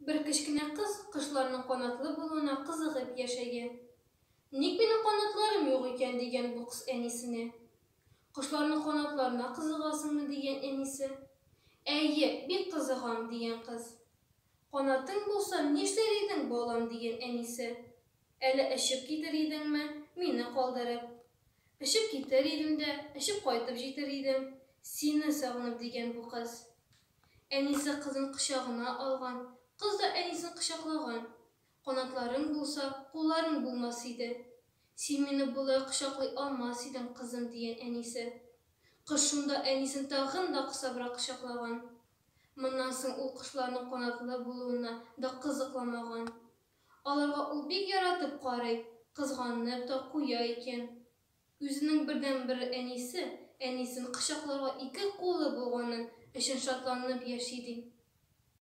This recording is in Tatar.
Бер кечкенә кыз кошларның канатлы булуына кызыгып яшәгән. Ник минем канатларым юк икән, дигән бу кыз әнисенә. Кошларның канатларына кызыгасыңмы, дигән әнисе. Әйе, бик кызыгам, дигән кыз. Канатың булса, нишләр идең, балам, дигән әнисе. Әллә очып китер идеңме, мине калдырып? Очып китер идем дә, очып кайтып җитер идем, сине сагынып, дигән бу кыз. Әнисе кызын кочагына алган, кыз да әнисен кочаклаган. Канатларың булса, кулларың булмас иде. Син мине болай кочаклый алмас идең, кызым, дигән әнисе. Кыз шунда әнисен тагын да кысабрак кочаклаган. Моннан соң ул кошларның канатлы булуына да кызыкламаган. Аларга ул бик яратып карый, кызганып та куя икән. Үзенең бердәнбер әнисе, әнисен кочакларга ике кулы булганы өчен шатланып яши, ди.